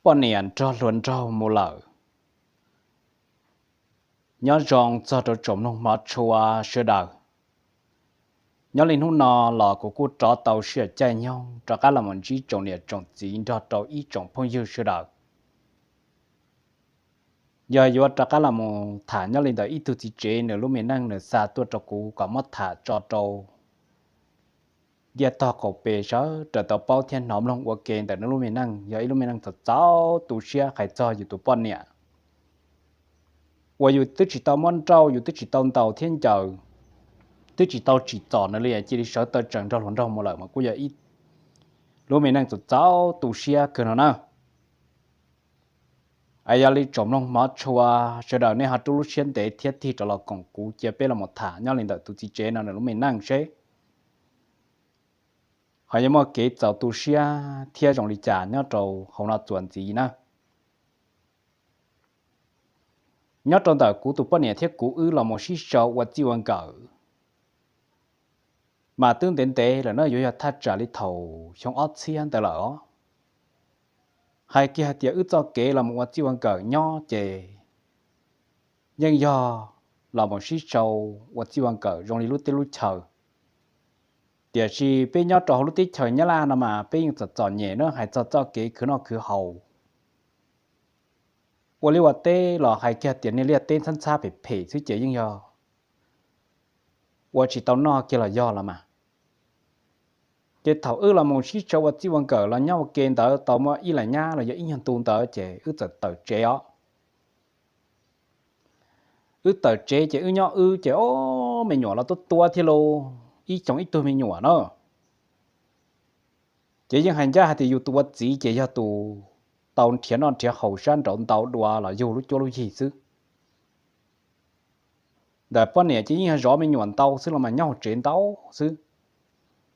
Poj niam nrog hluas nraug mus lawm. Nyob zoo txog rau tsoom mloog hmov tshua sawv daws. Nyob li hnub no los kuv kuj rov tau sij hawm caij nyoog rov qab los mus ntsib tsoom niam tsoom txiv nrog rau ib tsoom phooj ywg sawv daws. Yog yuav rov qab los mus tham nyob li ntawm ib tug txiv tsev nws lub me neej nws xa tuaj rau kuv kom muab tham tso rau ntiaj tog qaum pes sawv daws tau paub thiab hnov mloog ua ke ntawm nws lub me neej. Yog ib lub me neej txaus txaus tu siab hais txog yus tus poj niam uas yus twb tsis tau muab nrauj, yus twb tsis tau ntaus thiab ncaws, twb tsis tau tsim txom nws li, cia li sawv taw tsees nrog hluas nraug mus lawm mas kuj yog ib lub me neej txaus txaus tu siab kawg no na. Es yog li tsoom mloog hmov tshua sawv daws nej ho rub lub siab ntev thiab tig rov los koom kuv cia peb los mus tham nyob li ntawm tus txiv tsev no nws lub me neej seb ho yuav muaj kev txaus tu siab thiab zoo li cas nyob rau hauv no txuas ntxiv na. Nyob rau ntawm kuv tus poj niam thiab kuv wb los mus sib sau ua txij ua nkawm mas twb ntev ntev lawm na, yuav yog thaj tsam li thaum xyoo ob txhiab ntawd lawm os. Hais kiag hais tias wb txoj kev los mus ua txij ua nkawm nyob ces yeej yog los mus sib sau ua txij ua nkawm zoo li lub teb lub chaw. Tiam sis peb nyob rau hauv lub teb chaws Nyab Laj no mas peb yeej txom txom nyem na, hais txog txoj kev khwv noj khwv haus. Ua liaj ua teb los hais kiag tias niaj liaj teb ntxhab ntxhab phem phem xwb ces yeej yog ua tsis tau noj kiag los yog los mas. Ces thaum wb los mus sib sau ua txij ua nkawm los nyob ua ke ntawd tau muaj ib las nyab los yog ib nyuag ntu ntawd ces wb txawm tawm tsev os. Wb tawm tsev ces wb nyob wb ces o, me nyuam los tuab tuab thiab lauj, ib xyoos ib tug me nyuam na. Ces yeej hais ncaj hais tias yus tus ua txiv ces yog tus tau nrhiav noj nrhiav haus sab nraud ntau dua los yug lub cuab lub yig xwb. Ntawm poj niam ces yeej yog zov me nyuam ntau xwb los mas nyob hauv tsev ntau xwb.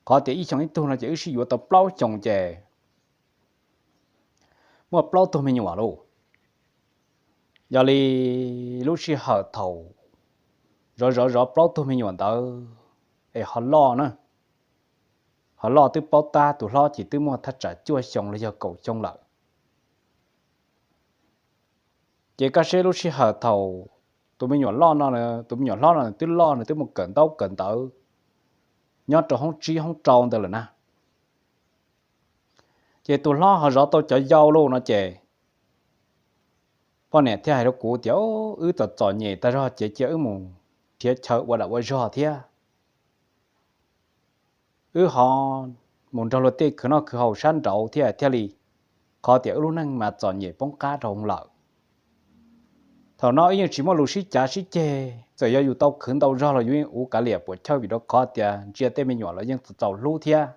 Qhov tias ib xyoos ib tug no ces wb sib yuav tau plaub xyoos ces muaj plaub tug me nyuam lauj. Yog li lub sij hawm thaum zov zov zov plaub tug me nyuam ntawd es ho loj na, ho loj twb paub tab, tus hlob ces twb muaj thaj tsam cuaj xyoo los yog kaum xyoo lawm. Ces koj saib lub sij hawm thaum tus me nyuam loj no, tus me nyuam hlob no nws twb loj, nws twb mus kawm ntaub kawm ntawv nyob rau hoob tsib hoob rau ntawd lawm na. Ces tus hlob ho zov tau cov yau lauj no ces poj niam thiaj hais rau kuv tias, wb txom txom nyem tag zog ces cia wb mus nrhiav chaw ua dam ua zog thiab wb ho mus nrog luag tej khwv noj khwv haus sab nraud thiab thiaj li, qhov tias wb lub neej mas txom nyem poob qab rau lawm. Thaum no wb yeej tsis muaj lus sib cav sib ceg, txawm yog yus tau khwv ntau zog los yus yeej ua kav liam puam chawj vim rau qhov tias ntsia tej me nyuam los yeej txaus hlub thiab.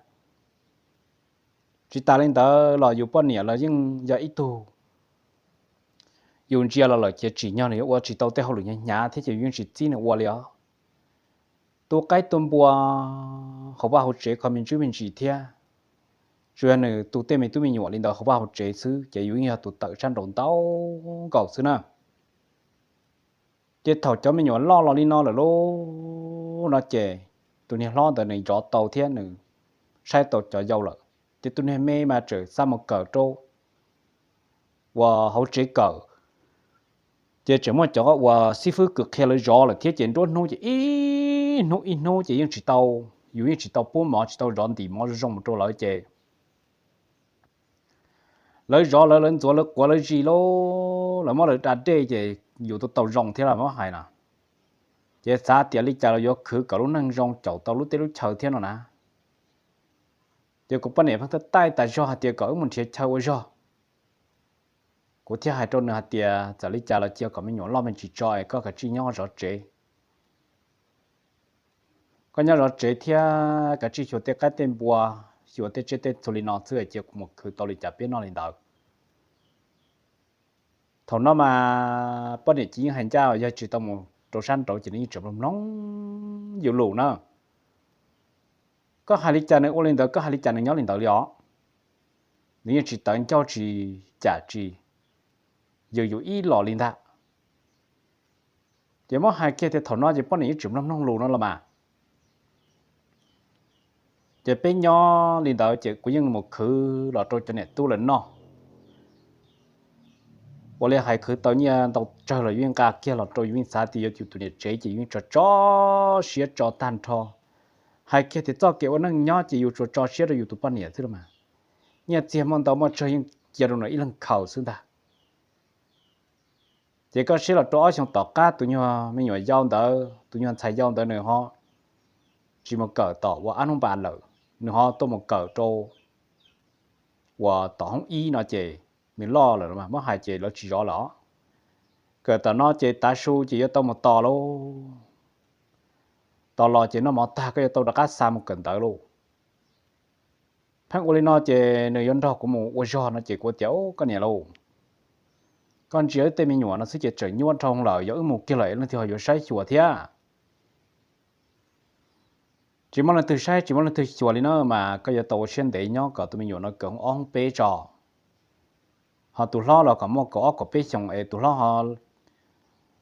Tsis tas li ntawd los yus poj niam los yeej yog ib tug yus ntsia los lawm ces tsim nyog nws yuav ua tsis tau tej hauj lwm hnyav hnyav thiab ces yus yeej tsis txib nws ua li os. Tu qaib tu npua hauv vaj hauv tsev kho me ntsis me ntsis thiab, tsuas yog nws tu tej me tub me nyuam li ntawd hauv vaj hauv tsev xwb ces yus yeej yog tus tawm sab nraud ntau nkaus xwb na. Ces thaum cov me nyuam loj los li no lawm lauj no ces tus niag hlob ntawd nws zov tau thiab nws saib tau cov yau lawm, ces tus niag me mas tseem xa mus kawm rau uas hauv tsev kawm. Ces tseem muaj cov uas xib fwb kws qhia lawv zov lawm thiab ces nruab hnub ces ib hnub ib hnub ces yeej tsis tau, yus yeej tsis tau pub mov tsis tau zov ntim mov zoo zoo mus rau lawv ces lawv zov lawv, lawv ntxuav lawv quav lawv zis lauj, lawv muab lawv da dej ces yus tau tau zoo thiab los muab hais no. Ces xav tias li cas los yuav khwv kom lub neej zoo caum tau lub teb lub chaw thiab no na. Ces kuv poj niam pheej taij taij tas zog hais tias kom wb mus nrhiav chaw ua zog. Kuv thiaj hais rau nws hais tias txawm li cas los cia kom me nyuam loj me ntsis tso es koj kav tsij nyob zov tsev. Koj nyob zov tsev thiab kav tsij xyuas tej qaib tej npua, xyuas tej tsiaj tej txhu li no xwb es cia kuv mus khwv tau li cas peb noj li ntawd. Thaum no mas poj niam ces yeej hais ncaj, yog tsis tau mus rau sab nraud ces nws yeej tseem mloog mloog yus lus na. Koj hais li cas nws ua li ntawd, koj hais li cas nws nyob li ntawd li os. Nws yeej tsis tawv ncauj tsis cam tsis yws yus ib los li ntag. Ces muab hais kiag tias thaum no ces poj niam yeej tseem mloog mloog lus no los mas. Ces peb nyob li ntawd ces kuv yeej mus khwv los rau cov niam tub lawv noj. ua li hais khwv tau nyiaj ntau tsawg los yus yeej nqa kiag los rau, yus yeej xav tias yog yus tus niam tsev ces yus yeej tso tso siab tso tag nrho. Hais kiag tias txoj kev ua neej nyob ces yus tsuas tso siab rau yus tus poj niam xwb los mas. Nyiaj txiag muaj ntau muaj tsawg yeej cia rau nws ib leeg khaws xwb ntag. Ces koj saib los rau ob xyoos tom qab tus nyuag me nyuam yau ntawd, tus nyuag ntxhais yau ntawd nws ho tsis mus kawm tom uas ab hnub npas lawm, nws ho tuaj mus kawm rau uas tom hoob ib no ces nws loj lawm mas muab hais ces lawv tsis zov lawm. Kawm tom no ces tav su ces yuav tau mus tos lauj. Tos los ces noj mov tag koj yuav tau rov qab xa mus kawm ntawv lauj. Pheej ua li no ces nws yuav nrog kuv mus ua zog no ces kuv tias, Koj niam lauj, koj ntsia wb tej me nyuam no xwb ces tseem nyuaj dhau lawm, yog wb mus kiag lawm leej twg ho yuav saib xyuas thiab? Tsis muaj leej twg saib tsis muaj leej twg xyuas li na mas koj yuav tau ua siab ntev nyob kom tus me nyuam no kawm hoob ob hoob peb tso. Ho tus hlob los kom muaj kaum ob kaum peb xyoos es tus hlob ho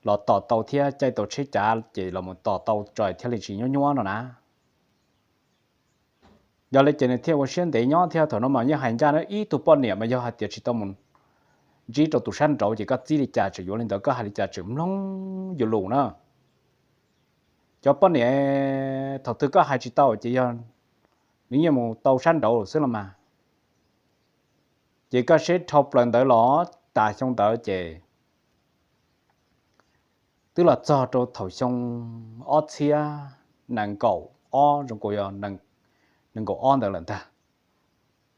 los tos tau thiab caij tau tsheb cav ces los mus tos tau tso thiaj li tsis nyuab nyuab no na. Yog li ces nws thiaj ua siab ntev nyob thiab. Thaum no mas yeej hais ncaj na, ib tug poj niam mas yog hais tias tsis tau mus ntsib rau tus sab nraud ces koj txib li cas tseem yuav li ntawd, koj hais li cas tseem mloog yus lus na. Cov poj niam thaum twg koj hais tsis tau ces yog nws yeej mus tau sab nraud xwb los mas. Ces koj saib dhau plaws ntawd los tas xyoo ntawd ces twb los txog rau thaum xyoo ob txhiab nees nkaum ob zoo nkaus yog nees nkaum ob ntawd lawm ntag.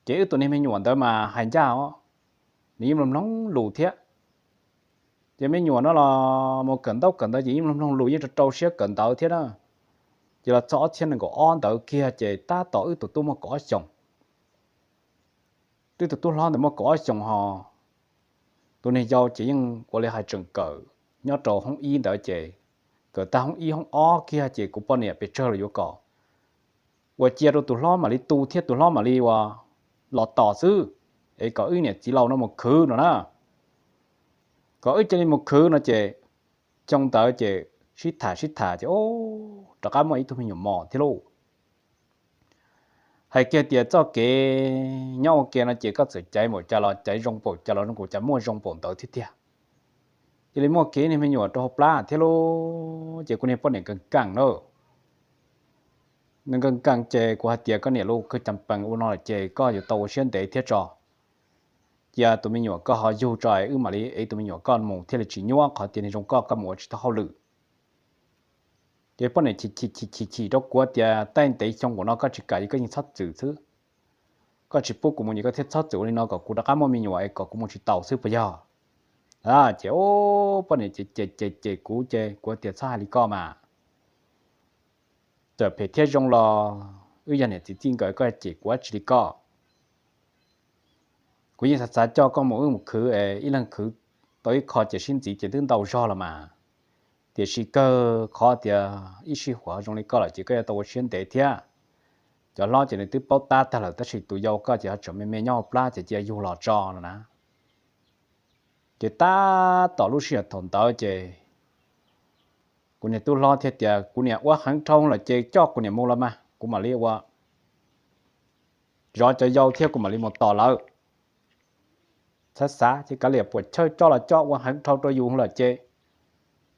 Ces wb tus niag me nyuam ntawd mas hais ncaj os, nws yeej mloog mloog lus thiab. Ces me nyuam no los mus kawm ntaub kawm ntawv ces yeej mloog mloog lus yeej rau rau siab kawm ntawv thiab na. Ces los txog ob txhiab nees nkaum ob ntawd kiag ces tab tom wb tus tub muaj kaum ob xyoos. Wb tus tub hlob ntawd muaj kaum ob xyoos ho tus niag yau ces yeej ua li hais tseem kawm nyob rau hoob ib ntawd ces kawm tag hoob ib hoob ob kiag ces kuv poj niam pes tsawg los yuav kom ua cia rau tus hlob mam li tu thiab tus hlob mam li ua los tos xwb, es kom wb niam txiv laus no mus khwv no na. Kom wb cia li mus khwv no ces xyoo ntawd ces sib tham sib tham ces rov qab muaj ib tug me nyuam mos thiab lauj. Hais kiag tias txoj kev nyob ua ke no ces koj txawm caiv npaum cas los caiv zoo npaum cas los zoo nkaus cas muaj zoo npaum ntawd thiab tiag. Cia li muaj kev niag me nyuam rau hauv plab thiab lauj. Ces kuv niag poj niam nkees nkees na. Nws nkees nkees ces kuv hais tias koj niam lauj, kawg cas pees ua no lawm ces koj yuav tau ua siab ntev thiab tso. Cia tus me nyuam koj ho yug tso es wb mam li ev tus me nyuam koj mus thiaj li tsis nyuab, qhov tias niag zoo koj koj mus ua tsis tau hauj lwm. Ces poj niam chim chim chim chim rau kuv tias, Tej ntev xyoo npaum no koj tsis kam ces koj yeej txhob txwm xwb. Koj tsis pub kuv mus ces koj thiaj txhob txwm ua li no kom kuv rov qab muaj me nyuam es kom kuv mus tsis taus xwb puas yog? Ces poj niam ces ces ces ces kuv ces kuv tias, Txhob hais li koj mas. Txawm phem thiab zoo los wb yog niam txiv txij nkawm, koj cem kuv dab tsi li koj? Kuv yeej xav xav coj koj mus wb mus khwv es ib leeg khwv tau ib qho ces sib ntxiv ces twb ntau zog los mas. Tiam sis kawg qhov tias ib sij huam zoo li koj lawm ces koj yuav tau ua siab ntev thiab. Cov hlob ces nws twb paub tab tag lawm tab sis tus yau koj ces ho tseem me me nyob hauv plab ces cia yug los tso no na. Ces tab tom lub sij hawm thaum ntawd ces kuv niag tub hlob thiaj tias, Kuv niam ua heev dhau lawm ces coj kuv niam mus los mas kuv mam li ua zov cov yau thiab kuv mam li mus tos lawv. Xav xav ces kav liam puas chawj coj los coj, ua heev dhau rau yus lawm ces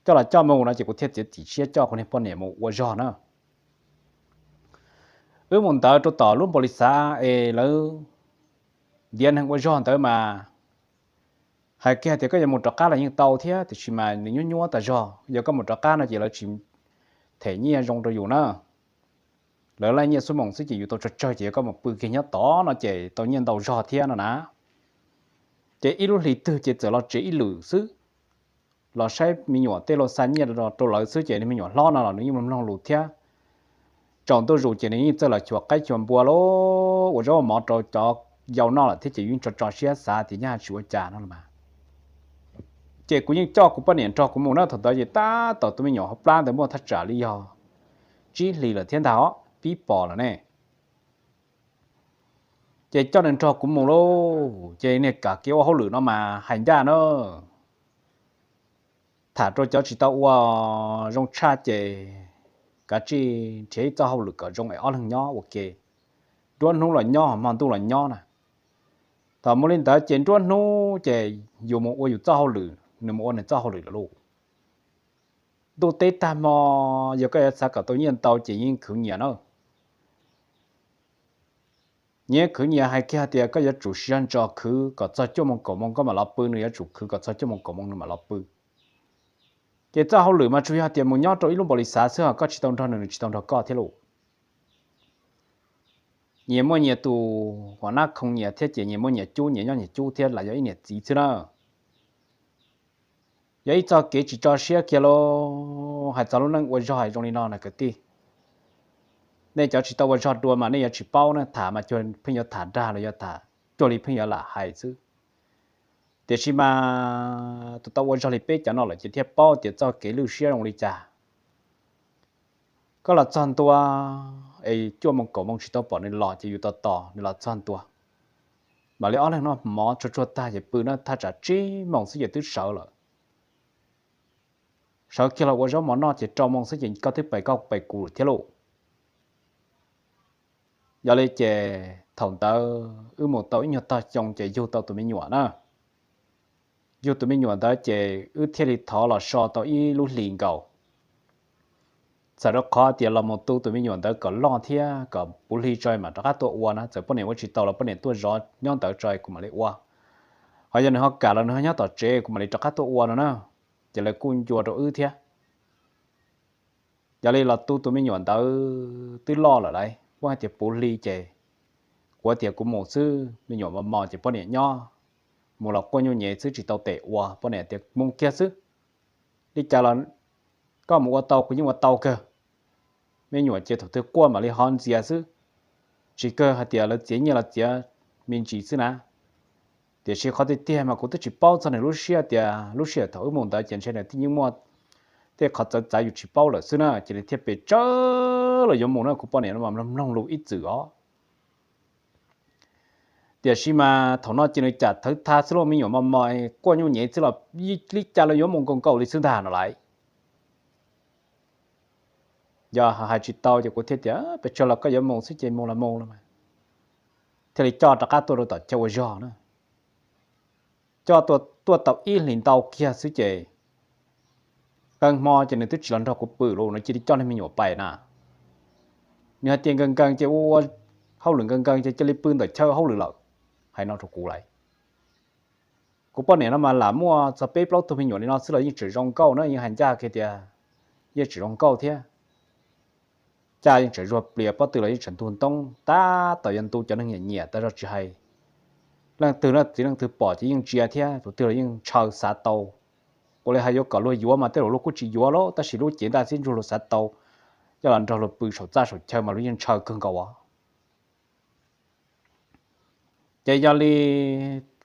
coj los coj mus no ces kuv thiaj txiav txim siab coj kuv niag poj niam mus ua zog na. Wb mus ntawd rau tom lub npaus lis xav es lawv ntiav neeg ua zog ntawd mas, hais kiag hais tias koj yuav mus rov qab los yeej tau thiab, tiam sis mas nws nyuab nyuab tas zog, yog koj mus rov qab no ces lawv tsis them nyiaj zoo rau yus na. Lawv laij nyiaj xuab moos xwb ces yus tau tsawg tsawg ces yog koj mus pw kiag nyob tod no ces tau nyiaj ntau zog thiab no na. Ces ib lub hlis twg ces txawm los tsev ib lwm xwb, los saib me nyuam tej los xa nyiaj rau lawv xwb ces niag me nyuam hlob no los nws yeej mloog mloog lus thiab. Tsaus ntuj zus ces nws yeej txawj los xyuas qaib xyuas npua los ua zaub mov rau cov yau noj lawm thiab ces yeej tso tso siab xav tias nyaj tsis ua cas no los mas. Ces kuv yeej coj kuv poj niam nrog kuv mus na, thaum ntawd ces tab tom tus me nyuam hauv plab ntawd muaj thaj tsam li yog tsib hlis lawm thiab ntag os, pib pom lawm ne. Ces coj nws nrog kuv mus lauj, ces niag kam kev ua hauj lwm no mas hais ncaj na. Tham rau cov tsis tau ua zoo tshaj ces kav tsij nrhiav ib txoj hauj lwm kom zoo es ob leeg nyob ua ke, nruab hnub los nyob hmo ntuj los nyob na. Thaum mus li ntawd ces nruab hnub ces yus mus ua yus txoj hauj lwm, nws mus ua nws txoj hauj lwm lawm lauj. Ntuj teb tag hmo, yog koj yuav xav kom tau nyiaj ntau ces yeej khwv nyias na. Nyias khwv nyias hais kiag tias koj yuav tsum siv zog ntso khwv kom txog cuaj moos kaum moos koj mam los pw, nws yuav tsum khwv kom txog cuaj moos kaum moos nws mam los pw. Ces txoj hauj lwm mas tsuas yog tias mus nyob rau ib lub npaum li xav xwb, koj tsis tau nrog nws, nws tsis tau nrog koj thiab lauj. Nyias muaj nyias tus huam nab khoo nyias thiab ces nyias muaj nyias cub, nyias nyob nyias cub thiab, lam yog ib niam txiv xwb na. Yog ib txoj kev tsis tso siab kiag lauj. Hais txog lub neej ua zog zoo li no na kwv tij, nej cov tsis tau ua zog dua mas nej yuav tsis paub na, tham mas cuag pheej yuav tham dag los yog tham cuag li pheej yuav lam hais xwb. Tiam sis mas tus tau ua zog li peb cov no lawm ces thiaj paub tias txoj kev lwj siab zoo li cas. Koj los txog ntua es cuaj moos kaum moos tsis tau pom nws los ces yus tos tos nws los txog ntua, mam li ob leeg noj mov tsuag tsuag tag ces pw na, thaj tsam tsib moos xwb ces twb sawv lawm. Sawv kiag los ua zaub mov noj ces rau moos xwb ces koj twb pais koj pais kuv thiab lauj. Yog li ces thaum ntawd wb mus tau ib nyuag tog xyoo ces yug tau tus me nyuam na. Yug tus me nyuam ntawd ces wb thiaj li thov los so tau ib lub hlis nkaus. Txawm rau qhov tias los mus tu tus me nyuam ntawd kom loj thiab kom puv hli tso mam rov qab tuaj ua na, txawm poj niam ua tsis tau los poj niam tuaj zov nyob ntawd tso kuv mam li ua. Ho yog nws ho kam los nws ho nyob tom tsev kuv mam li rov qab tuaj ua no na. Ces lawv kuj ncua rau wb thiab. Yog li los tu tus me nyuam ntawd twb loj lawm lauj, kuj hais tias puv hli ces kuv tias kuv mus xwb, me nyuam mos mos ces poj niam nyob, mus los quaj nyuj nyev xwb tsis tau tes ua, poj niam tias mus kiag xwb. Li cas los koj mus ua tau kuv yeej ua tau kawg. Me nyuam ces thaum twg quaj mam li ho ntxias xwb, tsis kawg hais tias lawv txiav nyiaj los txiav me ntsis xwb na. Tiam sis qhov tiag tiag mas kuv twb tsis paub txog nws lub siab tias lub sij hawm thaum wb mus ntawd ces ntshe nws twb yeej muaj tej qhov txawv txav yus tsis paub lawm xwb na, ces nws thiaj pes tsawg los yuav mus na, kuv poj niam no mas mloog mloog lus ib txwm os. Tiam sis mas thaum no ces nws cam thawv tha xwb lauj, me nyuam mos mos quaj nyuj nyev xwb los li cas los yuav mus nkaus nkaus li xwb ntag no lauj. Yog hais tsis tau ces kuv thiaj tias pes tsawg los koj yuav mus xwb ces mus los mus los mas, thiaj li coj rov qab tuaj rau tom chaw ua zog na. Coj tuaj tau ib hlis ntau kiag xwb ces qee hmo ces nws twb tsis los nrog kuv pw lawm, nws cia li coj niag me nyuam pais na. Nws hais tias nkees nkees ces ua ua hauj lwm nkees nkees ces cia li pw ntawm chaw hauj lwm lawm, hais no rau kuv lauj. Kuv poj niam no mas lam muaj txog peb plaub tug me nyuam li no xwb los yeej tseem zoo nkauj na, yeej hais ncaj kiag tias yeej tseem zoo nkauj thiab. Caj yeej tseem zuag plias, pob tw los yeej tseem ntug ntoob, tab tom yuav ntu cov neeg nyiam nyiam tas zog tsis hais leej twg na, txiv leej twg pom ces yeej ntsia thiab, tus twg los yeej ntshaw xav tau. Ua li hais yuav kom luag yuav mas tej zaum luag kuj tsis yuav lauj, tab sis lub cev ntaj xiab ntsuag luag xav tau, coj los nrog luag pw saum txaj saum chaw mas luag yeej ntshaw kawg nkaus os. Ces yog li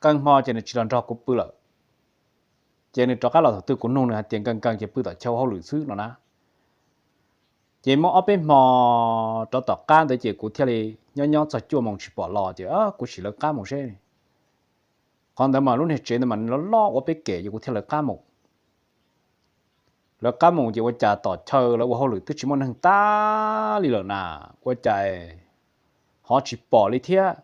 qee hmo ces nws tsis los nrog kuv pw lawm. Ces nws rov qab los thaum twg kuv nug nws hais tias nkees nkees ces pw tom chaw hauj lwm xwb no na. Ces muaj ob peb hmo rov tom qab ntawd ces kuv thiaj li nyob nyob txog cuaj moos tsis pom los ces kuv sim lawv qab mus seb. Qhov ntawd mas lub niag tsev ntawd mas loj loj ua peb kem ces kuv thiaj lawv qab mus. Lawv qab mus ces ua cas tom chaw lawv ua hauj lwm twb tsis muaj neeg tag li lawm na, ua cas ho tsis pom li thiab.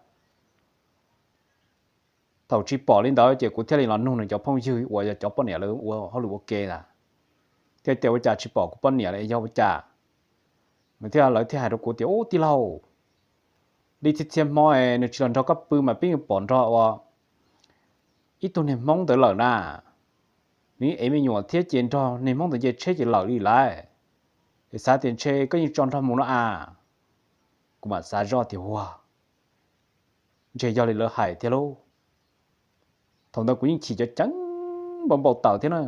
Thaum tsis pom li ntawd ces kuv thiaj li los nug nws cov phooj ywg uas yog cov poj niam lawv ua hauj lwm ua ke ntag, thiaj tias ua cas tsis pom kuv poj niam li, yog ua cas? Nws thiaj, lawv thiaj hais rau kuv tias ub tij laug, li txhia txhia hmo es nws tsis los nrog koj pw mas peb yeej pom nrog ua ib tug niag hmoob ntawd lawm na. Nws ev me nyuam thiab ces nrog niag hmoob ntawd nce tsheb ces lawm li lauj. Es xav tias ntshe koj yeej tso nrog mus no a. Kuv mam xav zoj tias ua ntshe yog li lawv hais thiab lauj. Thaum ntawd kuv yeej chim cov ceev npau npau taws thiab na.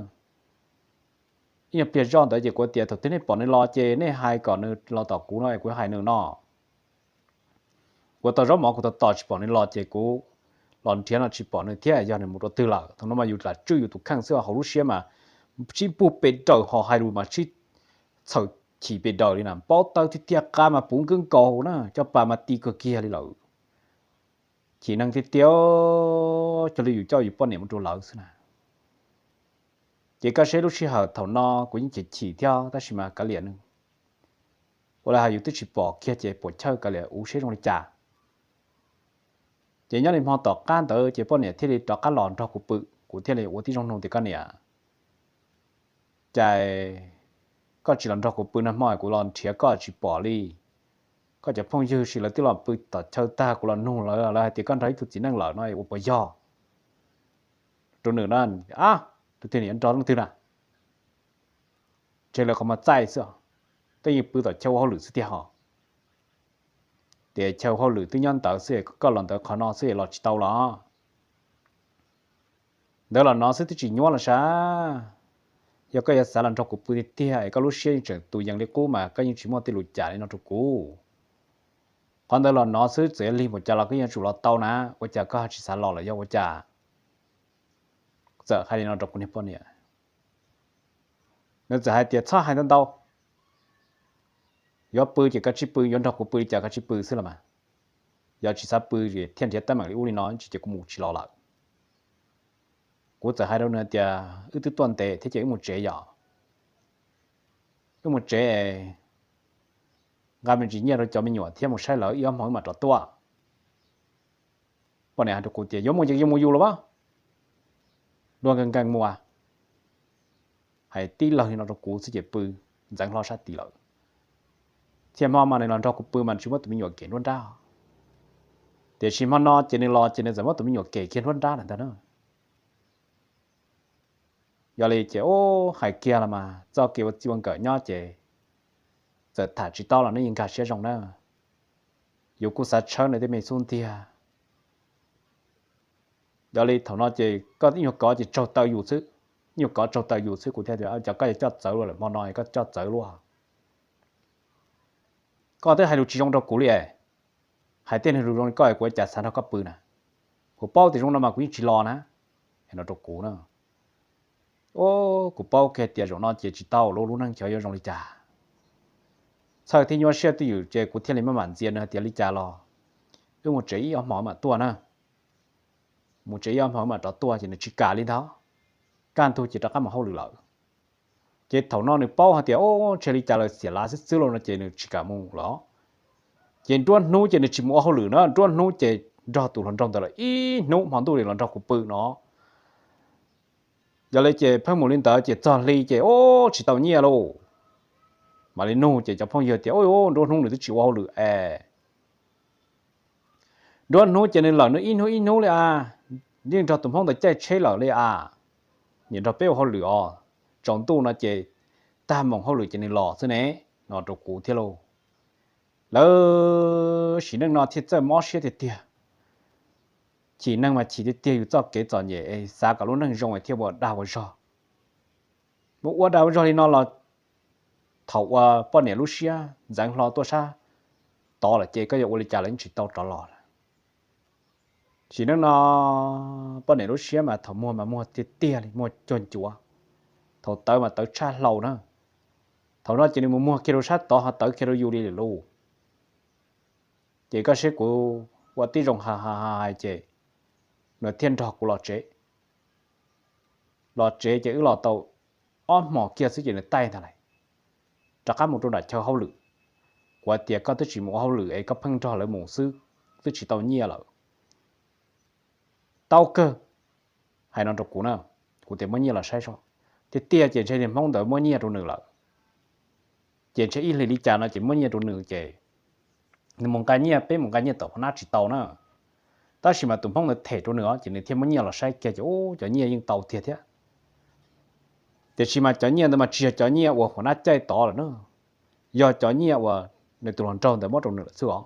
Ib nyuag pliag zoj ntawd ces kuv tias thaum twg nej pom nws los ces nej hais kom nws los tom kuv no es kuv hais nws no. Kuv tau zaub mov kuv tau tos tsis pom nws los ces kuv los nrhiav no tsis pom nws thiab, yog nws mus rau twg lawm. Thaum no mas yus lam tswj yus tus kheej xwb, hauv lub siab mas sib npuj pes daws, ho hais lus mas sib txhawm chim pes daws li na, npau taws tiag tiag, qab mas puv nkaus nkaus na, caj pas mas ti kawg kiag li lawm. Chim neeg tiag tiag, cog li yus coj yus poj niam mus rau lawv xwb na. Ces koj saib lub sij hawm thaum no kuv yeej chim chim thiab tab sis mas kav liam nws. Ua li hais yus twb tsis pom kiag ces puam chawj, kav liam ua seb zoo li cas. Ces nyob li hmo tom qab ntawd ces poj niam thiaj li rov qab los nrog kuv pw, kuv thiaj li ua tib zoo nug tias, koj niam, cas koj tsis los nrog kuv pw no, hmo kuv los nrhiav koj tsis pom li. Koj cov phooj ywg sis lawv twb los pw tom chaw tag, kuv los nug lawv, lawv hais tias koj nrog ib tug txiv neej lawm no, ua puas yog? Rau nws na, a, tus twg niam nrog leej twg na? Ntshe lawv qhov muag txaij xwb, twb yeej pw tom chaw ua hauj lwm xwb tiag hos. Tias chaw hauj lwm twb nyob ntawd xwb, koj los ntawd qhov no xwb los tsis tau los? Ntawd los no xwb twb tsis nyuaj los sav. Yog koj yuav xav los nrog kuv pw tiag tiag es koj lub siab yeej tseem tus yees li qub mas koj yeej tsis muaj tej lus cas li no rau kuv. Qhov ntawd los no xwb, txawm yuav lig npaum cas los koj yeej yuav tsum los tau na, ua cas koj tsis xav los lawm yog ua cas? Txawm hais li no rau kuv niag poj niam, nws txawm hais tias txhob hais ntau ntau, yuav pw ces koj tsis pw, yuav nrog kuv pw li cas koj tsis pw xwb los mas. Yog tsis xav pw thiaj nrhiav teeb meem li ub li no tsis ces kuv mus tsis los lawm. Kuv txawm hais rau nws tias wb twb tuaj ntev thiab ces wb mus tsev yom. Wb mus tsev, nqa me ntsis nyiaj rau cov me nyuam thiab mus saib lawv ib ob hmo wb mam rov tuaj. Poj niam hais rau kuv tias yuav mus ces yuav mus yus los as, luag nkees nkees mus as. Hais tib lawg li no rau kuv xwb ces pw ntxeev hlo sab tid lawm. Txhia hmo mas nws los nrog kuv pw mas tsis muab tus me nyuam kev nruab nrab, tiam sis hmo no ces nws los ces nws txawm muab tus me nyuam kev kiag nruab nrab lawm ntag na. Yog li ces ub, hais kiag los mas txoj kev ua txij ua nkawm nyob ces txawm tham tsis tau los nej yeej nkag siab zoo na. Yus kuj xav tshawb nws tej me xub ntiag. Yog li thaum no ces koj ib nyuag kov ces tsaug taw yus xwb, ib nyuag kov tsaug taw yus xwb, kuv thiaj tias cov koj yuav coj txawv luaj lawm, hmo no koj coj txawv luaj. Koj twb hais lus tsis zoo rau kuv li es, hais tej neeg lus zoo li koj es kuv ua cas xav nrog koj pw na. Kuv paub tias zoo no mas kuv yeej tsis los na, no rau kuv na. Kuv paub kiag tias zaum no ces tsis tau, lub lub neej xyov yuav zoo li cas. Txhawj thiab nyuaj siab twj ywm ces kuv thiaj li maj mam ntxias nws hais tias li cas los wb mus tsev ib ob hmo mam tuaj na. Mus tsev ib ob hmo mam rov tuaj ces nws tsis kam li ntag. Kaj ntug ces rov qab mus hauj lwm lawm. Ces thaum no nws paub hais tias ub, ntshe li cas lawm, xiam lav xwb xwb los no ces nws tsis kam mus lawm. Ces nruab hnub ces nws tsis mus ua hauj lwm na, nruab hnub ces nrog tus hluas nraug ntawd lawm ib hnub hmo ntuj li los nrog kuv pw no. Yog li ces pheej mus li ntawd ces txog hli ces ub tsis tau nyiaj lauj. Mam li nug ces cov phooj ywg tias ub, nruab hnub nws twb tsis ua hauj lwm es. Nruab hnub ces nws lawm nws ib hnub ib hnub li as, yeej nrog tus hmoob ntawd caij tsheb lawm li as, niam nrog peb ua hauj lwm os, tsaus ntuj no ces tag moos hauj lwm ces nws los xwb ne, no rau kuv thiab lauj. Lawv sim neej no thiaj txawj mob siab tiag tiag. Chim neeg mas chim tiag tiag, yus txoj kev txom nyem es xav kom lub neej zoo es thiaj ua dag ua zog. Mus ua dag ua zog li no los thaum uas poj niam lub siab ntxeev hlo tuaj sab tod lawm ces koj yuav ua li cas los yeej tsis tau rov los lawm. Sim neej no poj niam lub siab mas thaum muag mas muag tiag tiag li, muag cuag ncuav, thaum tawv mas tawv tshaj hlau na. Thaum no ces nws mus muag kiag rau sab tod ho tawv kiag rau yus li lawm lauj. Ces koj saib kuv ua tib zoo hais hais hais ces nws thiaj nrog kuv los tsev. Los tsev ces wb los tau ob hmos kiag xwb ces nws taij ntag lauj, rov qab mus rau nram chaw hauj lwm. Kuv hais tias koj twb tsis mus ua hauj lwm es koj pheej nrog lawv mus xwb, twb tsis tau nyiaj lawm. Tau kawg, hais no rau kuv na, kuv tias muab nyiaj los saib seb. Tiag tiag ces ntshe niag hmoob ntawd muab nyiaj rau nws lawm. Ces ntshe ib hlis li cas no ces muab nyiaj rau nws ces nws mus nqa nyiaj, peb mus nqa nyiaj tom Pha Nab tsis tau na. Tab sis mas tus hmoob ntawd them rau nws os, ces nws thiaj muab nyiaj los saib kiag ces ub, cov nyiaj yeej tau tiag thiab. Tiam sis mas cov nyiaj ntawd mas tsis yog cov nyiaj uas Pha Nab caij tod lawm na, yog cov nyiaj uas nws tus hluas nraug ntawd muab rau nws lawm xwb os.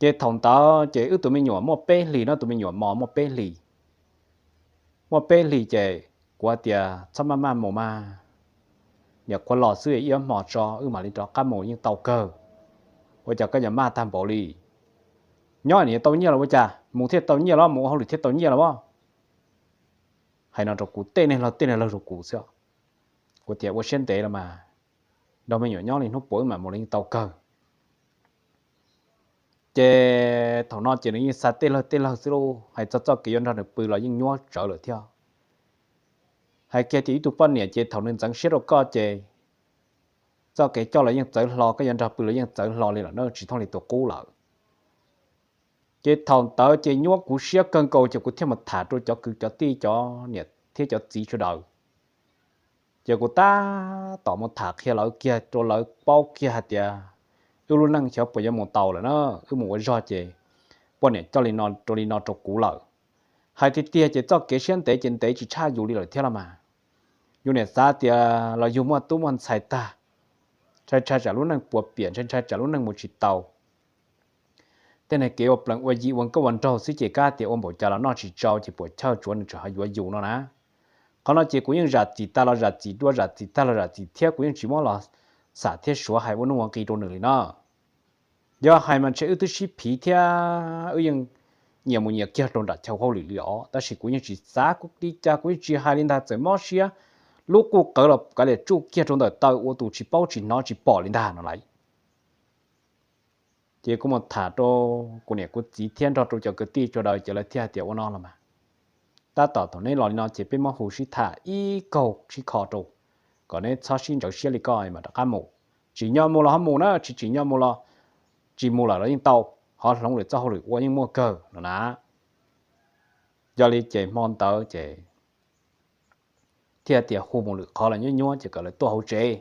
Ces thaum ntawd ces wb tus me nyuam muaj peb hlis no, tus me nyuam mos muaj peb hlis. Muaj peb hlis ces kuv hais tias txhob maj maj mus mas, niam qhuav los xwb ib ob hmos tso wb mam li rov qab mus yeej tau kawg. Ua cas koj yuav maj tag npaum li? Nyob nws yuav tau nyiaj los ua cas, mus thiaj tau nyiaj los, mus ua hauj lwm thiaj tau nyiaj los as. Hais no rau kuv, tej neeg laug tej neeg laug rau kuv xwb. Kuv tias ua siab ntev los mas, nrog me nyuam nyob li hnub puav wb mam mus los yeej tau kawg. Ces thaum no ces nws yeej xa tej laug tej laug xwb lauj, hais txog txoj kev yuav nrog nws pw los yeej nyuaj tsawv lawm thiab. Hais kiag tias ib tug poj niam ces thaum nws ntxeev siab rau koj ces txoj kev coj los yeej txawv hlo, koj yuav nrog pw los yeej txawv hlo li lawm na, tsis thooj li tus qub lawm. Ces thaum ntawd ces nyuab kuv siab kawg nkaus ces kuv thiaj mus tham rau cov kwv cov tij cov niam thiab cov txiv sawv daws. Ces kuv tab tom mus tham qhia lawv kiag rau lawv paub kiag hais tias wb lub neej xyov puas yuav mus tau lawm na, wb mus ua zog ces poj niam coj li no rau li no rau kuv lawm. Hais tiag tiag ces txoj kev siab ntev ces ntev tsis tshaj yus li lawm thiab los mas. Yus niam xav tias los yus muaj tub muaj ntxhais tag, ntshai ntshai tsam lub neej puas piam, ntshai ntshai tsam lub neej mus tsis tau. Tej neeg kev ua plees ua yi ua nkauj ua nraug xwb ces kab tias ua npaum cas los noj tsis tsau ces puas chawj tsuav nws tseem ho yuav yus no na. Qhov no ces kuv yeej zam txim tag los zam txim dua, zam txim tag los zam txim thiab, kuv yeej tsis muab los xam thiab suav hais ua nuj ua nqi rau nws li no. Yog hais mas ntshe wb twb sib phiv thiab wb yeej nyias mus nyias kiag rau nram chaw hauj lwm li os, tab sis kuv yeej tsis xav kuv li cas, kuv yeej tsis hais li ntag, txawm mob siab lub quj qawv los kav liam tsuj kiag rau ntawm taw ua tus tsis paub tsis hnov tsis pom li ntag no lauj. Ces kuv mus tham rau kuv niam kuv txiv thiab nrog rau cov kwv tij sawv daws ces lawv thiaj hais tias ua no los mas, tab tom thaum neb los li no ces peb muab hu sib tham ib kaug sib kho rau, kom neb txhob sib ntsawv siab li ko mas rov qab mus. Tsim nyog mus los ho mus na, tsis tsim nyog mus los tsis mus lawm los yeej tau, ho hloov lwm txoj hauj lwm ua yeej muaj kawg no na. Yog li ces hmo ntawd ces thiaj tias hu mus lwm qhov los nyuab nyuab ces kom lawv tuaj hauv tsev.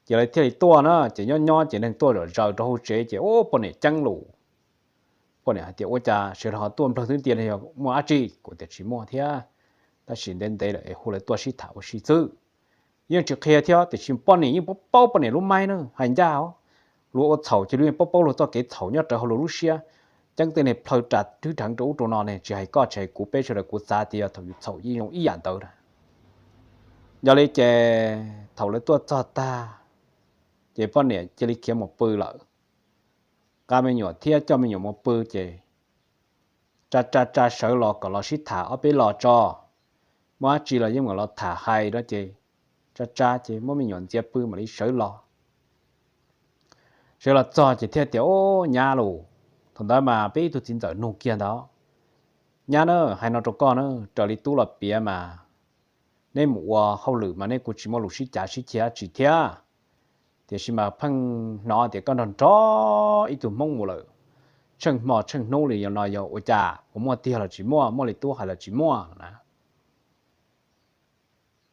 Ces lawv thiaj li tuaj na, ces nyob nyob ces neeg tuaj zom zaws rau hauv tsev ces ub poj niam ceeb lus. Poj niam hais tias ua cas sawv daws ho tuaj nplawg twb tiag, yog muaj dab tsi? Kuv tias tsis muaj thiab, tab sis ntev ntev lawm es hu lawv tuaj sib tham ua si xwb. Yeej tsis qhia thiab, tiam sis poj niam yeej paub paub poj niam lub maib na, hais ncaj os. Luag ua txhaum ces luag yeej paub paub luag txoj kev txhaum nyob rawv hauv luag lub siab. Ceeb tej neeg plhaw ras rwb rheev rau ub rau no ne, tsis hais koj tsis hais kuv, peb sawv daws kuv xav tias yog thaum yus txhaum yeej zoo ib yam ntawd na. Yog li ces thaum lawv tuaj txog tag ces poj niam cia li khiav mus pw lawm. Nqa me nyuam thiab coj me nyuam mus pw ces tsa tsa tsa sawv los kom los sib tham ob peb los tso. Muaj dab tsi los yeej mam los tham hais no ces tsa tsa ces muab me nyuam ntxias pw mam li sawv los. Sawv los txog ces thiaj tias ub nyab lus, thaum ntawd mas peb ib tug txiv ntxawm nug kiag ntawd, nyab na, hais no rau koj na, raws li tub los piav mas neb mus ua hauj lwm mas neb kuj tsis muaj lus sib cav sib ceg dab tsi thiab, tiam sis mas pheej hnov tias koj nrog nrog ib tug hmoob mus lawm, tsheej hmo tsheej hnub li no yog ua cas, puas muaj tiag los tsis muaj, muaj li tub hais los tsis muaj na.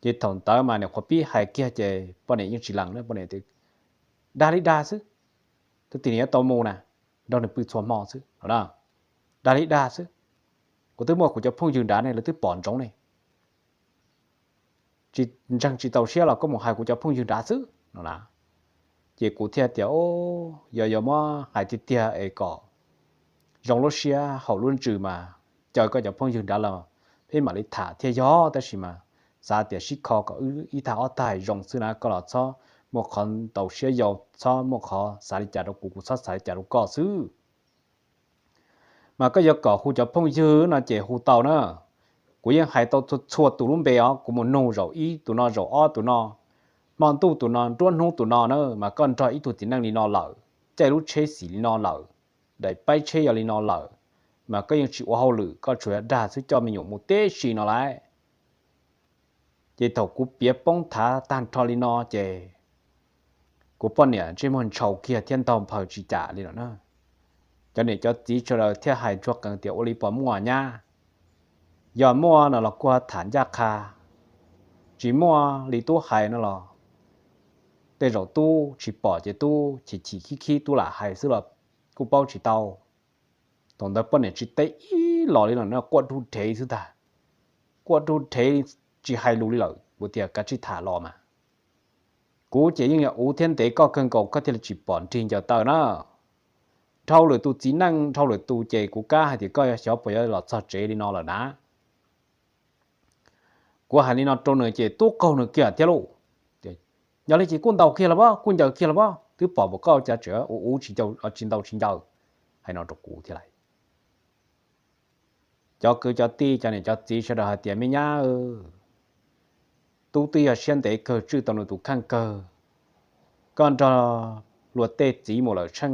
Ces thaum ntawd mas niam qhuav pib hais kiag ces poj niam yeej tsis lees na, poj niam tias dag li dag xwb, twb tias nws yuav tau mus na, nrog nws pw txhua hmo xwb no, dag li dag xwb. Kuv twb muaj kuv cov phooj ywg nrad ne, lawv twb pom ntsoov ne, tsis ntseeg tsis txaus siab los koj mus hais kuv cov phooj ywg nrad xwb no na. Ces kuv thiaj tias yog yog muab hais tiag tiag es kom zoo lub siab haum lub ntsws mas caw koj cov phooj ywg nrad los peb mam li tham thiaj yog, tab sis mas xav tias sib kho kom wb ib tag ob tag zoo xwb na, koj los txhob muaj qhov ntau siab yau, txhob muaj qhov xav li cas rau kuv, kuv txhob xav li cas rau koj xwb. Mas koj yuav kom hu cov phooj ywg no ces hu tau na. Kuv yeej hais tau txhua txhua tus lub npe os, kuv mus nug zaum ib tus no zaum ob tus no, hmo ntuj tus no nruab hnub tus no na, mas koj nrog ib tug txiv neej li no lawm, caij lub tsheb xim li no lawm, daim paib tsheb yog li no lawm, mas koj yeej tsis ua hauj lwm, koj tsuas yog dag xwb, coj me nyuam mus tib si no lauj. Ces thaum kuv piav poob thav tag nrho li no ces kuv poj niam ntsej muag ntshaus kiag thiab ntaug nphaws tsis kam li lawm na. Cov niam cov txiv sawv daws thiaj hais ntsuag qees tias ua li puas muaj nyab, yog muaj no los kuj tham ncaj qha, tsis muaj li tub hais no los tej zaum tub tsis pom ces tub chim chim khib khib tub lam hais xwb los kuj paub tsis tau. Thaum ntawd poj niam tsis teb ib los li lawm na, quaj rub rhev xwb ntag, quaj rub rhev tsis hais lus li lawm. Kuv tias kav tsij tham los mas, kuv ces yeej yog uv thiab ntev koj kawg nkaus koj thiaj li tsis pom nrig ncaws taw na. Dhau lwm tus txiv neej dhau lwm tus ces kuv kam hais tias koj xyov puas yuav los txog tsev li no lawm na. Kuv hais li no rau nws ces tub qaug nws kiag thiab lauj. Yog li ces kuj ntaus kiag los pob, kuj ncaws kiag los pob, twb pom npaum koj cas tseem ua uv tsis ntaus tsis ncaws, hais no rau kuv thiab lais. Cov kwv cov tij cov niam cov txiv sawv daws hais tias me nyab, tub twb yog siab ntev kawg tswj tau nws tus kheej kawg. Koj nrog luag tej txiv mus lawm tsheej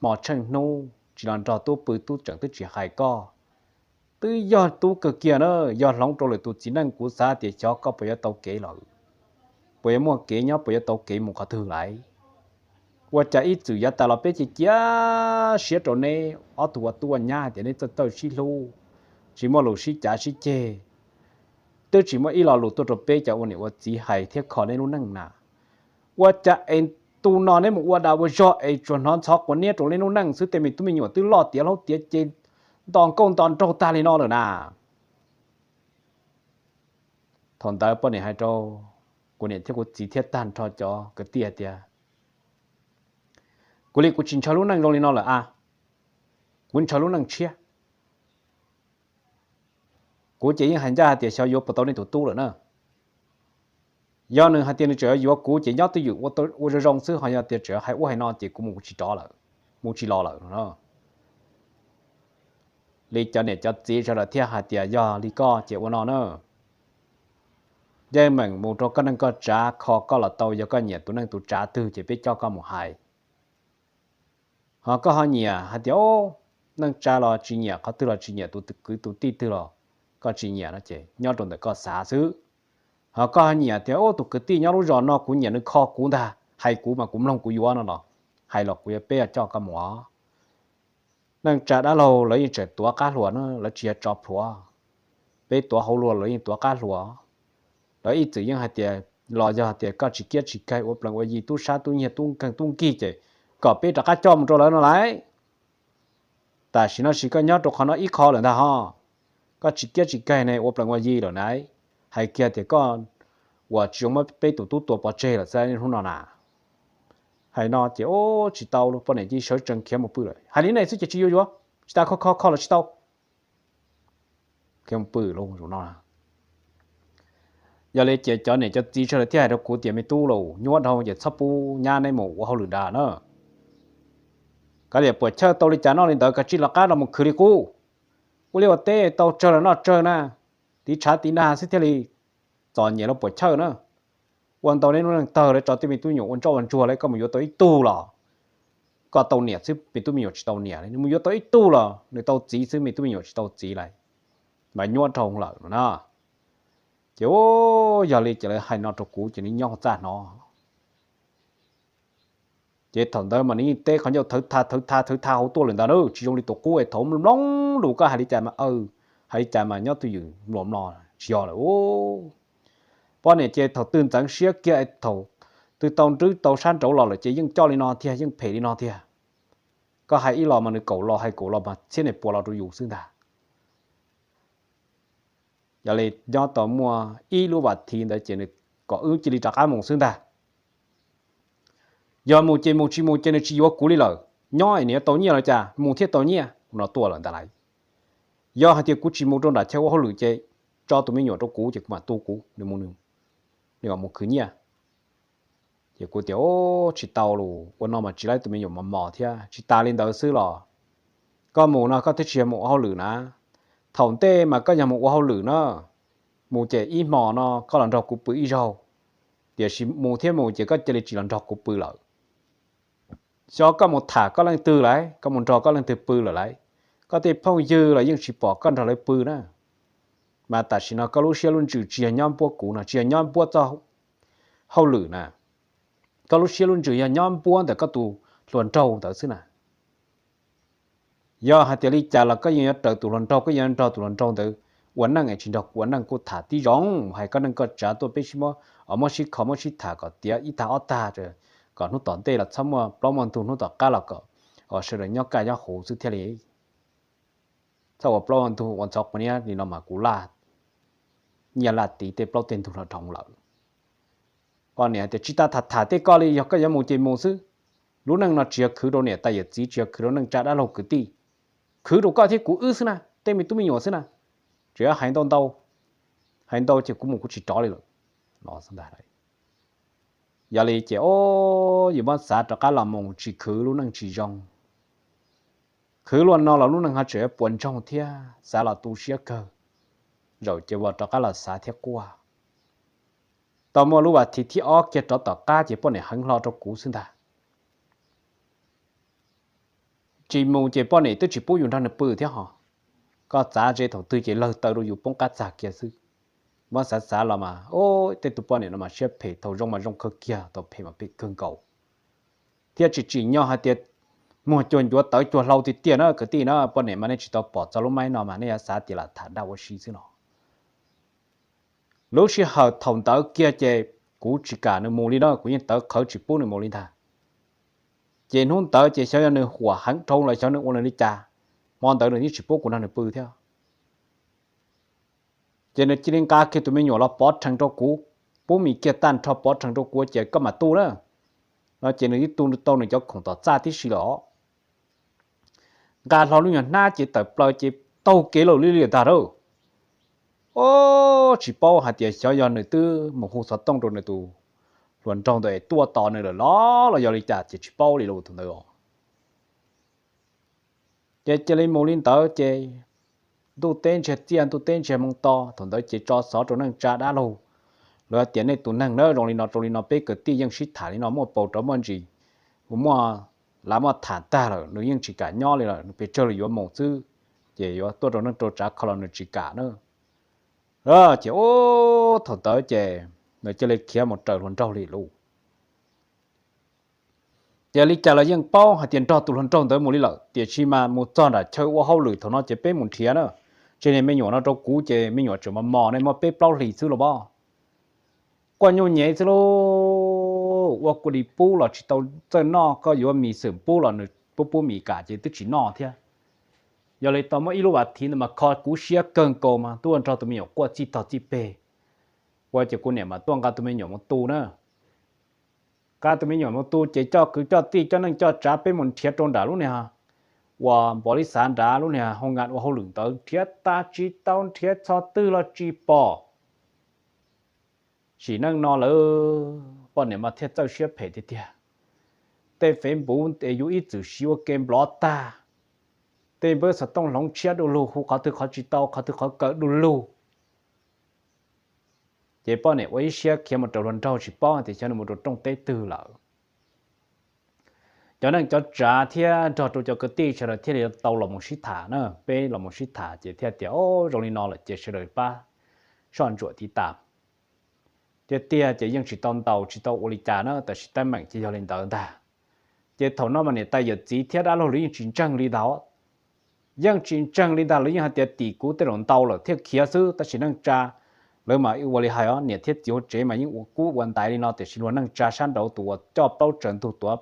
hmo tsheej hnub tsis los nrog tub pw, tub tseem twb tsis hais koj. Twb yog tub kawg kiag na, yog hloov rau lwm tus txiv neej kuv xav tias xyov koj puas yuav tau kev lawm, puas yuav muaj kev nyob, puas yuav tau kev mus qhov twg lais. Ua cas ib txwm yav tas los peb cia cia siab rau neb ob tug ua tub ua nyab hais tias neb txawj txawj sib hlub, tsis muaj lus sib cav sib ceg, twb tsis muaj ib lo lus tuaj rau peb cov ua niam ua txiv hais thiab kho neb lub neej na. Ua cas es tus no neb mus ua dag ua zog es tsuas hnov ntxhov quav niab rau neb lub neej xwb, tej me tub me nyuam twb loj tiav hlob tiav ces nto nkauj nto nraug tag li no lawm na. Thaum ntawd poj niam hais rau kuv niam thiab kuv txiv thiab tag nrho cov kwv tij hais tias, kuv li kuv tsis ntshaw lub neej zoo li no lawm a, kuv ntshaw lub neej tshiab. Kuv ces yeej hais ncaj hais tias xyov yuav puas tau nej tus tub lawm na. Yog nws hais tias nws tseem yuav kuv ces nyob twj ywm ua zoo zoo xwb, ho yog tias tseem hais ua hais no ces kuv mus tsis rov lawm, mus tsis los lawm no. Li cov niam cov txiv sawv daws thiaj hais tias yog li koj ces ua no na, yeej meem mus rau koj neej koj tsav kho koj los tau, yog koj nyiam tus neej tus tsav twg ces peb coj koj mus hais. Ho koj ho nyiam hais tias neej tsa los tsis nyiam, qhov twg los tsis nyiam, tus kwv tus tij twg los koj tsis nyiam no ces nyob rau ntawm koj xav xwb. Ho koj ho nyiam tias tus kwv tij nyob lub zos no kuv nyiam nws kho kuv ntag, hais kuv mas kuv mloog kuv yuav no los hais los kuv yuav peb coj koj mus os. Neej tsa dab laug lawv yeej tseem tuav qab hluas na, lawv tsis yog tso plhuav. Peb tuav hauv luag lawv yeej tuav qab hluas. Lawv ib txwm yeej hais tias los yog tias koj tsis kiab tsis kawg ua plees ua yi tub sab tub nyiag tub nkeeg tub nkig ces kom peb rov qab coj mus rau lawv no lauj. Tam sim no sis koj nyob rau qhov no ib qho lawm ntag ho. Koj tsis kiab tsis kawg ne ua plees ua yi lawm na. Hais kiag tias koj uas tsis zoo muab peb tus tub tua pov tseg lawm xwb hnub no na. Hais no ces ub tsis tau, poj niam cia li sawv tsees khiav mus pw lawm. Hais li nej xwb ces tsis yuav yuav, tsis tas kho kho kho los tsis tau. Khiav mus pw lawm no. Yog li ces cov niam cov txiv sawv daws thiaj hais rau kuv tias me tub lauj, nyuaj dhau ces txhob pub nyab neb mus ua hauj lwm nrad na. Kav liam puas chawj tau li cas noj li ntawd, kav tsij los qab los mus khwv li qub. Ua liaj ua teb tau tsawg los noj tsawg na, tiv tshav tiv nag xwb thiaj li txom nyem los puas chawj na. Ua ntau neb lub neej tawg lawv tso tej me tub me nyuam ua ntsoj ua ntsuag lawm, koj mus yuav tau ib tug los koj tau niam xwb, me tub me nyuam tsis tau niam li. Nws mus yuav tau ib tug los nws tau txiv xwb, me tub me nyuam tsis tau txiv li, mas nyuaj dhau lawm no na. Ces yog li ces lawv hais no rau kuv ces nws nyob hauv txaj hnov. Ces thaum ntawd mas nws yeej teb qhov ncauj thawv tha thawv tha thawv tha hauv tuaj lawm ntag na, tsis zoo li tus qub es thaum mloog lus koj hais li cas mas, hais li cas mas nyob twj ywm mluas mlo tsis yog lawm. Poj niam ces thaum twg ntxeev siab kiag thaum twg tau nrwb tau sab nraud los lawm ces yeej coj li no thiab, yeej phem li no thiab. Koj hais ib los mas nws kaum los, hais kaum los mas txhiab niag puas los rau yus xwb ntag. Yog li nyob tau muaj ib lub vas thiv ntawd ces nws kom wb cia li rov qab mus xwb ntag. Yog mus ces mus, tsis mus ces nws tsis yuav kuv li lawm. Nyob es nws yuav tau nyiaj los cas, mus thiaj tau nyiaj no tuaj lawm ntag lauj. Yog hais tias kuv tsis mus rau nram chaw ua hauj lwm ces tso tus me nyuam rau kuv ces kuv mam tu kuv, nws mus, nws mam mus khwv nyiaj. Ces kuv tias, tsis tau lus, ua no mas tsis laib tus me nyuam mos mos thiab. Tsis tas li ntawd xwb los koj mus no koj twb tsis yog mus ua hauj lwm na. Thaum ntej mas koj yog mus ua hauj lwm na, mus ces ib hmo no koj los nrog kuv pw ib zaug, tiam sis mus thiab mus ces koj cia li tsis los nrog kuv pw lawm. Xyov koj mus tham koj leej twg lawm, koj mus nrog koj leej twg pw lawm lauj. Koj tej phooj ywg los yeej tsis pom koj nrog lawv pw na. Mas tam sim no koj lub siab lub ntsws tsis yog nyob npuab kuv no, tsis yog nyob npuab txoj hauj lwm na. Koj lub siab lub ntsws yog nyob npuab ntawm koj tus hluas nraug ntawd xwb na. Yog hais tias li cas los koj yeej yuav raws tus hluas nraug, koj yeej yuav nrog tus hluas nraug ntawd ua neej es tsis nrog kuv ua neej, kuv tham tib zoo, hais koj neej koj tsav tuaj peb sib muab, muab sib kho muab sib tham kom tiav ib tag ob tag, kom hnub tom ntej los txhob muaj plaub muaj ntug, hnub tom qab los kom sawv daws nyob kaj nyob huv xwb thiaj li. Txhob ua plaub ua ntug ua ntxhov quav niab li no mas kuv laj nyiaj laj tiv tej plaub tej ntug los dhau lawm. Poj niam tias tsis tas tham tham tej koj li, yog koj yuav mus ces mus xwb. Lub neej no tsis yog khwv rau niam tais yawm txiv, tsis yog khwv rau neej tsa dab laug kwv tij, khwv rau koj thiab kuv wb xwb na, tej me tub me nyuam xwb na. Tseem hais ntau ntau, hais ntau ces kuv mus kuv tsis rov li lawm no. Yog li ces o, yus muab xav rov qab los mus tsis khwv lub neej tsis zoo. Khwv luaj no los lub neej ho tseem yuav puas ntsoog thiab, xav los tu siab kawg. Zaum ces ua rov qab los xav thiab quaj. Tau muaj lub vas thiv thib ob kiag rov tom qab ces poj niam heev hlo rau kuv xwb ntag. Tsis mus ces poj niam twb tsis pub yus nrog nws pw thiab ho. Koj txav ze thaum twg ces lawg taw rau yus poob qab txag kiag xwb. Muab xav xav los mas, o, tej tus poj niam no mas siab phem, thaum zoo mas zoo kawg kiag, thaum phem mas phem kawg nkaus. thiab tsis tsim nyog hais tias muag cuag ncuav tawv cuag hlau tiag tiag na kwv tij na. Poj niam mas nej tsis tau pom txog lub maib no mas nej yuav xav tias lam tham dag ua si xwb no. Lub sij hawm thaum ntawd kiag ces kuv tsis kam nws mus li na, kuv yeej tawv qhawv tsis pub nws mus li ntag. Ces hnub ntawd ces xyov yog nws huam heev dhau los xyov nws ua nws li cas, hmo ntawd nws yeej tsis pub kuv nrog nws pw thiab. Ces nws cia li nqa kiag tus me nyuam los pov rhees rau kuv, pub mis kiag tag nrho pov rhees rau kuv ces koj mam tu na no ces nws yeej tu tau nws cov khoom tom txaj tib si lawm os. Nqa hlo lub nyuag hnab ces tawm plaws ces taug kev lawm li li ntag lauj. Os, tsis paub hais tias xyov yog nws twb mus hu xov tooj rau nws tus hluas nraug ntawd es tuaj tos nws lawm los los yog li cas ces tsis paub li lauj thaum ntawd os. Ces cia li mus li ntawd ces ntuj teb ntsiag txiaj ntuj teb ntsiag moo to, thaum ntawd ces tso xov rau neej tsa dab laug, lawv tias nej tus neeg na zoo li no rau li no peb kwv tij yeej sib tham li no muaj paus rov muaj ntsis, kuv muaj lav muaj tham tag lawm nws yeej tsis kam nyob li lawm, nws pes tsawg los yuav mus xwb, ces yuav tuaj rau neej rau tsav kho los nws tsis kam na. Ces ub thaum ntawd ces nws cia li khiav mus raws hluas nraug li lauj. Ces li cas los yeej paub hais tias nrog tus hluas nraug ntawd mus li lawm, tiam sis mas mus txog nram chaw ua hauj lwm thaum no ces peb mus nrhiav na, ces niag me nyuam no rau kuv ces me nyuam tseem mos mos ne muaj peb plaub hlis xwb los as. Quaj nyuj nyev xwb lauj, ua kua dis pub los tsis tau txawj noj, koj yuav mis xwm pub los nws pub pub mis kam ces twb tsis noj thiab. Yog li tau muaj ib lub vas thiv ntawd mas kho kuv siab kawg nkaus mas tuaj nrog tus me nyuam quaj txij tog txij peg. Ua ces kuv niam mas tuaj nqa tus me nyuam mus tu na. Nqa tus me nyuam mus tu ces coj kwv coj tij coj neej coj tsav peb mus nrhiav rau nram lub niag uas npom li xav nrad lub niag hoo nkas ua hauj lwm ntawd nrhiav tas tsis tau nrhiav txog twg los tsis pom. Sim neej no lawm poj niam mas thiaj txawj siab phem tiag tiag. Tej Facebook es yus ib txwm siv ua ke nplov tag, tej npawb xov tooj hloov tshiab du lug hu qhov twg qhov tsis tau qhov twg qhov kaw du lug. Ces poj niam ua ib siab khiav mus raws hluas nraug tsis paub tias xyov nws mus rau rooj teb twg lawm. Cov neej cov tsav thiab nrog rau cov kwv tij sawv daws thiaj li tau los mus sib tham na, peb los mus sib tham ces thiaj tias o zoo li no lawm ces sawv daws pab soj ntsuam tiv tas. Tiag tiag ces yeej tsis tau ntaus tsis tau ua li cas na, tab sis teeb meem ces yog li ntawd ntag. Ces thaum no mas niam tais yawm txiv thiab dab laug lawv yeej tsis ntseeg li ntag. Yeej tsis ntseeg li ntag, lawv yeej hais tias tim kuv tej zaum ntau lawm thiaj khiav xwb, tab sis neej tsa lawv mas ua li hais os, niam thiab txiv hauv tsev mas yeej ua kub ua ntaiv li no, tiam sis luag neej tsa sab nraud tus uas coj plaub tsaws ntug tuav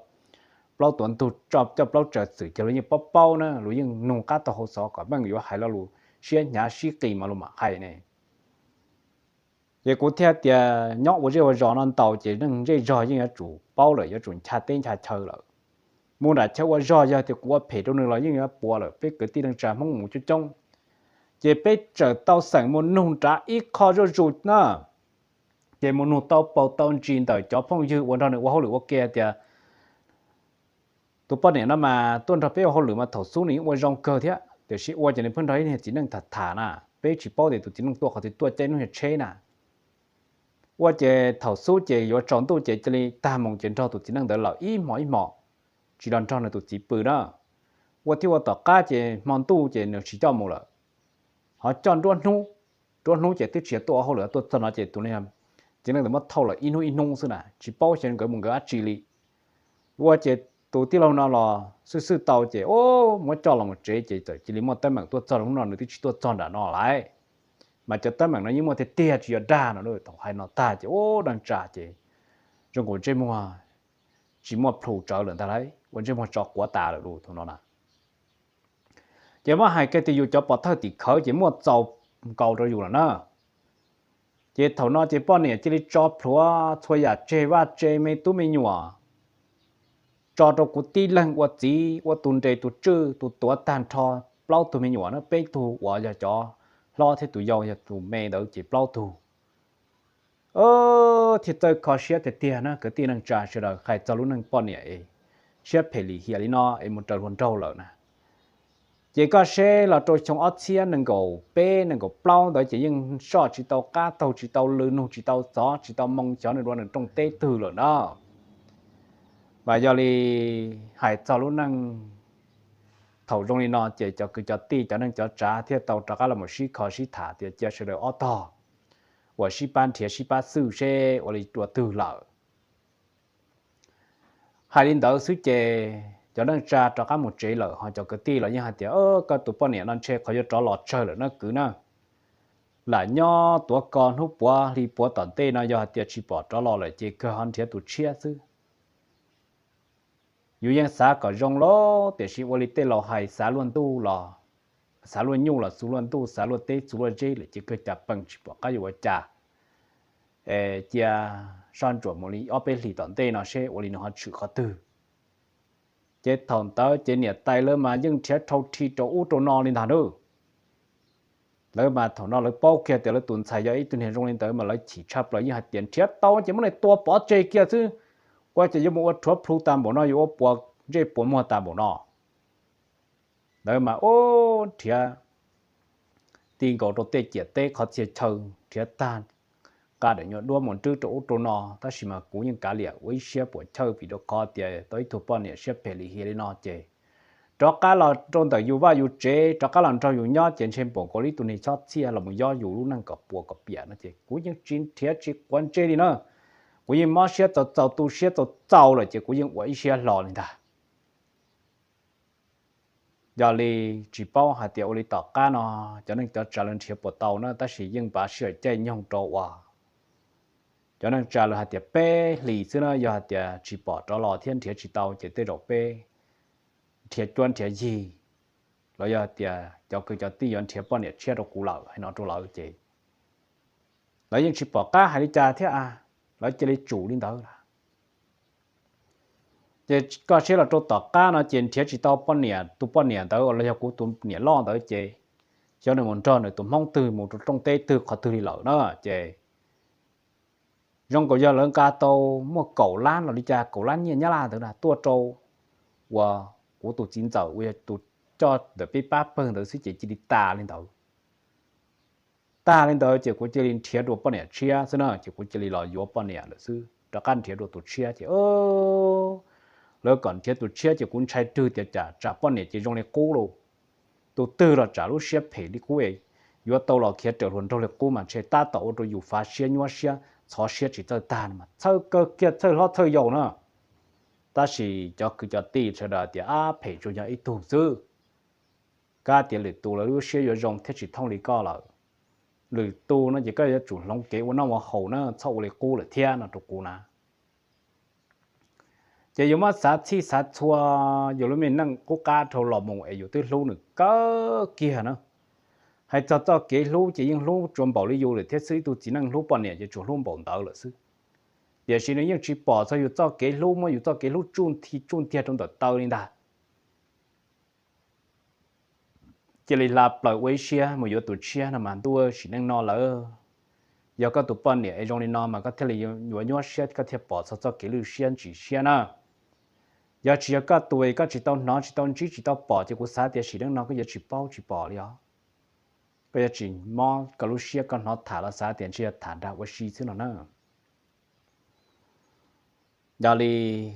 plaub tuav ntug, coj plaub tsaws txwm ces luag yeej paub paub na, luag yeej nug qab tau hau xov kom meej yuav hais lo lus siab hnyav sib qis mas luag mam hais ne. Ces kuv thiaj tias nyob ua zej ua zos no ntau ces neeg zej zog yeej yuav tsum paub lawm, yuav tsum ncha teb ncha chaw lawm. Mus nram chaw ua zog yog tias kuv ua phem rau nws los yeej yuav puas lawm, peb kwv tij neej tsa Hmoob mus coob coob. Ces peb txawm tau xeem mus nug nrad ib qho zuj zus na. Ces mus nug tau paus tau ntsis ntawm cov phooj ywg uas nrog nws ua hauj lwm ua ke tias tus poj niam no mas tuaj nrog peb ua hauj lwm mas thaum xub nws yeej ua zoo kawg thiab, tiam sis ua ces nws pheej nrog ib niag txiv neej tham tham na, peb tsis paub tias tus txiv neej tuaj qhov twg tuaj caij ib lub niag tsheb na. Ua ces thaum xub ces yuav tsaus ntuj ces cia li tag moos ces nrog tus txiv neej ntawd lawm ib hmos ib hmos, tsis los nrog nws tus txiv pw na. Ua thiab ua tom qab ces hmo ntuj ces nws tsis coj mus lawm, ho coj nruab hnub. Nruab hnub ces twb tsis yog tuaj ua hauj lwm, tuaj txog no ces tus niag txiv neej ntawd muab thauj lawm ib hnub ib hnub xwb na, tsis paub xyov nkawd mus nkawd dab tsi li. Ua ces tus tij laug no los xwj xwj tau ces muab coj los mus tsev ces txawm cia li muaj teeb meem tuaj txog hnub no nws twb tsis tuaj txog nram no lawm. Mas cov teeb meem no yeej muaj tiag tiag tsis yog dag no. Thaum hais no tag ces ub neej tsa ces zoo nkaus ntsej muag tsis muaj plhus tsawv lawm ntag lauj, ua ntsej muag tso quav tas lawm lauj thaum no na. Ces muab hais kiag tias yus cov pov thawj tim khawv ces muaj txaus nkaus rau yus lawm na. Ces thaum no ces poj niam cia li tso plhuav txhua yam tseg vaj tse me tub me nyuam, tso rau kuv tib leeg ua txiv ua tus nres tus tswj tus tuav tag nrho plaub tug me nyuam na, peb tug uas yog cov hlob thiab tus yau yog tus me ntawd ces plaub tug. Thiaj txawj kho siab tiag tiag na kwv tij neej tsa sawv daws, hais txog lub neej poj niam es siab phem lim hiam li no es mus raws hluas nraug lawm na. Ces koj seb los rau xyoo ob txhiab nees nkaum peb nees nkaum plaub ntawd ces yeej soj tsis tau qab taug tsis tau lw nug tsis tau txov tsis tau moo xyov nws dua nws rooj teb twg lawm na. Mas yog li hais txog lub neej thaum zoo li no ces cov kwv cov tij cov neej cov tsav thiaj tau rov qab los sib kho sib tham tias cia sawv daws ob tog uas sib pab nrhiav sib pab xwj seb ua li dua twg lawm. Hais li ntawd xwb ces cov neej tsa rov qab mus tsev lawm, ho cov kwv tij los yeej hais tias, Koj tus poj niam no ntshe qhov yuav rov los tsawg lawm na kwv na. Lam nyob tuav ko hnub puav hli puav tom ntej no yog hais tias tsis pom rov los lawm ces kawg ho nrhiav tus tshiab xwb. Yus yeej xav kom zoo los tiam sis ua li tej laus hais, xav luaj ntuj los, xav luaj nyuj los txug luaj ntuj, xav luaj teb txug luaj zeb lawm ces kawg cas peem tsis pom qab yuav ua cas. Cia soj ntsuam mus li ob peb hlis tom ntej no seb ua li nws ho tshwm qhov twg. Ces thaum ntawd ces niam tais lawv mas yeej nrhiav rhau rhi rau ub rau no li ntag na. Lawv mas thaum no lawv paub kiag tias lawv tus ntxhais yog ib tug niag zoo li ntawd mas lawv chim tshaj plaws, yeej hais tias nrhiav tau ces muab nws tua pov tseg kiag xwb, ua cas yuav mus ua rhuav plhu tas npaum no, yuav ua puas ntsej puas muag tas npaum no. Lawv mas ub nrhiav ti nkaus rau tej ciam teb qhov txhia chaw, nrhiav tag nqa daim nyuag duab mus nrwb rau ub rau no, tab sis mas kuv yeej kav liam ua ib siab puam chawj vim rau qhov tias tau ib tug poj niam siab phem lim hiam li no ces rov qab los rau ntawm yus vaj yus tsev, rov qab los nrog yus nyob ces ntshe npaum nkaus li ib tug niag chob txhiaj los mus yob yus lub neej kom puas kom piam no ces kuv yeej tsis nrhiav tsis quav ntsej li na. Kuv yeej mob siab txaus txaus tu siab txaus txaus lawm ces kuv yeej ua ib siab hlo li ntag. Yog li tsis paub hais tias ua li tom qab no cov neej cov tsa lawv nrhiav puas tau na, tab sis yeej npav sij hawm caij nyoog rau uas cov neej tsa lawv hais tias peb hlis xwb na, yog hais tias tsis pom rov los thiab nrhiav tsis tau ces tej zaum peb nrhiav cuab nrhiav yig, los yog hais tias cov kwv cov tij yuav nrhiav poj niam tshiab rau kuv lawm hais no rau lawv ces lawv yeej tsis pom qab hais li cas thiab a, lawv cia li tsum li ntawd lawm. Ces koj saib los rau tom qab no ces nrhiav tsis tau poj niam, tus poj niam ntawd los yog kuv tus niam loj ntawd ces xyov nws mus nrog nws tus hmoob twg mus rau rooj teb twg qhov twg li lawm na ces zoo nkaus yog lawv nqa tau muaj kaum lab los li cas, kaum lab nyiaj Nyab Laj ntawd na tuaj rau uas kuv tus txiv ntxawm uas yog tus coj ntawm peb pab pawg ntawd xwb ces cia li tas li ntawd. Tag li ntawd ces kuv cia li nrhiav dua poj niam tshiab xwb na, ces kuv cia li los yuav poj niam lawm xwb, rov qab nrhiav dua tus tshiab ces lawv kom nrhiav tus tshiab ces kuv ntshai rwg tias cas tsam poj niam ces zoo li qub lauj. Tus twg los tsam lub siab phem li qub es yuav tau los khiav raws hluas nraug li qub mas ntshe tab tom ua rau yus fav siab nyuaj siab txhov siab tsis txawj tag no mas txhawj kawg kiag txhawj hlob txhawj yau na. Tab sis cov kwv cov tij sawv daws tias ab phem tsuas yog ib tug xwb. Kab tias lwm tus lawv lub siab yuav zoo thiab tsis thooj li koj lawm. Lwm tus no ces koj yuav tsum hloov kev ua noj ua haus na, txhob ua li qub lawm thiab no rau kuv na. Ces yus muab xav txhij xav txhua, yus lub me neej qub qab dhau los mus es yus twb hlub nws kawg kiag na. Hais txog txoj kev hlub ces yeej hlub tsuas npaum li yus lawm thiab xwb, ib tug txiv neej hlub poj niam ces tsuas hlub npaum ntawd lawm xwb. Tiam sis nws yeej tsis pom txog yus txoj kev hlub, muab yus txoj kev hlub tsuj nthi tsuj ntiag rau ntawm taw li ntag. Cia li hla plaws ua ib siab mus yuav tus tshiab no mas ntuj, sim neej no lawm yog koj tus poj niam es zoo li no mas koj thiaj li yuav nyuaj siab, koj thiaj pom txog txoj kev lwj siab ntsim siab na. Yog tsis yog koj tus es koj tsis tau hnov tsis tau ntsib tsis tau pom ces kuv xav tias sim neej no koj yuav tsis paub tsis pom li os. Koj yuav tsis mob koj lub siab, koj hnov tham los xav tias ntshe yog tham dag ua si xwb no na. Yog li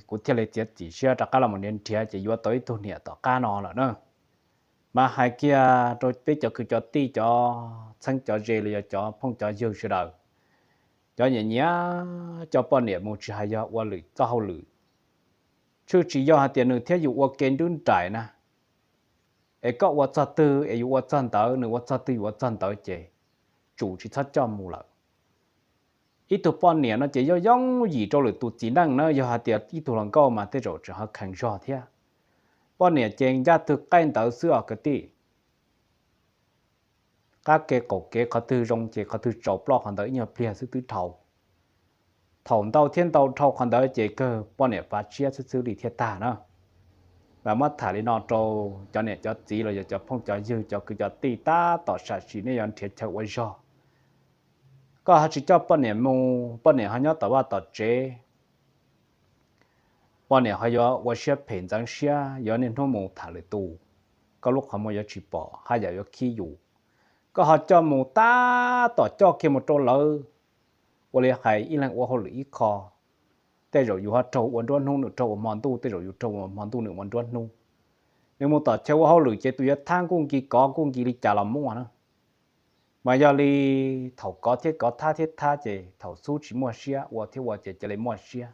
kuv thiaj li txiav txim siab rov qab los mus nrhiav nrhiav ces yuav tau ib tug niam tom qab no lawm na. Mas hais kiag rau peb cov kwv cov tij cov txheeb cov ze los yog cov phooj cov ywg sawv daws, cov nyiam nyiam coj poj niam mus tsis hais yog ua lwm txoj hauj lwm, tshwj tsis yog hais tias nws thiab yus ua ke nrub nraim na, es koj ua txog twg es yus ua txog ntawd, nws ua txog twg yus ua txog ntawd ces tsum tsis txhob coj mus lawm. Ib tug poj niam no ces yog yooj yim rau lwm tus txiv neej na, yog hais tias ib tug hluas nkauj mas tej zaum tseem ho kheev zog thiab. Poj niam ces ncaj twg qaij ntawd xwb os kwv tij. Qab ke qaum kev qhov twg zoo ces qhov twg tsaus ploj qhov ntawd, ib nyuag pliag xwb twb dhau. Thaum ntau thiab ntau dhau qhov ntawd ces kawg poj niam fav siab xwb xwb li thiaj tag na. Mas muab tham li no rau cov niam cov txiv los yog cov phooj cov ywg cov kwv cov tij tab tom sam sim nej yuav nrhiav chaw ua zog. Koj ho tsis coj poj niam mus, poj niam ho nyob tom vaj tom tsev, poj niam ho yuav ua siab phem ntxeev siab, yuav niaj hnub mus tham lwm tus, koj lub qhov muag yuav tsis pom, haj yam yuav khib yus. Koj ho coj mus tab tom coj kiag mus rau lawv, ua li hais ib leeg ua hauj lwm ib qho, tej zaum yus ho raug ua nruab hnub nws raug ua hmo ntuj, tej zaum yus raug ua hmo ntuj nws ua nruab hnub. Nws mus tom chaw ua hauj lwm ces tus yuav thab nkuj nki kov nkuj nki li cas los muaj na. Mas yog li thaum kov thiab kov, thab thiab thab ces thaum xub tsis muaj siab, ua thiab ua ces cia li muaj siab.